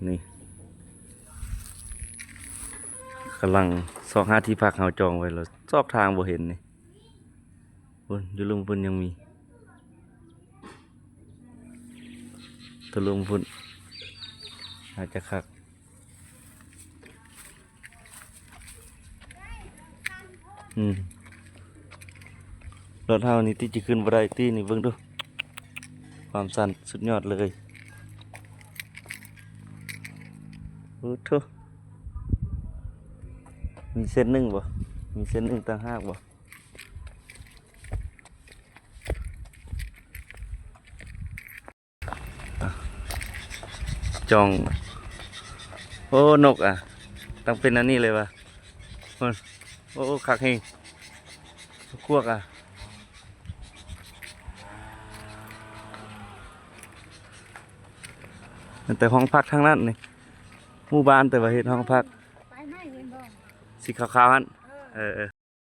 ນີ້ ກຳລັງຊອກຫາທີ່ພັກ ເຮົາຈອງໄວ້ແລ້ວ ຊອກທາງບໍ່ເຫັນນີ້. ພຸ້ນ ຢູ່ລຸ່ມພຸ້ນຍັງມີ ຕະລຸ່ມພຸ້ນ ອາດຈະຄັກ. ອືມ ລົດເຮົານີ້ຕິ ຈະຂຶ້ນບໍ່ໄດ້ຕິນີ້ ເບິ່ງດູ ຄວາມຊັນສຸດຍອດເລີຍ. ໂອ້ໂທ້ ມີເສັ້ນໜຶ່ງບໍ່? ມີເສັ້ນໜຶ່ງຕ່າງຫາກບໍ່? ອ່ະ ຈ້ອງ ໂອ້ ນົກອະ ຕ້ອງເປັນອັນນີ້ເລີຍວ່າ ໂອ້ ໂອ້ ຄັກແຮງ ກວກອະ ແຕ່ຫ້ອງພັກທາງນັ້ນນີ້ ໝູ່ບ້ານ ແຕ່ວ່າເຮັດຫ້ອງພັກ ໄຟໄໝ້ເຫັນບໍ່? ສີຂາວໆຫັ້ນ ເອີ ເອີ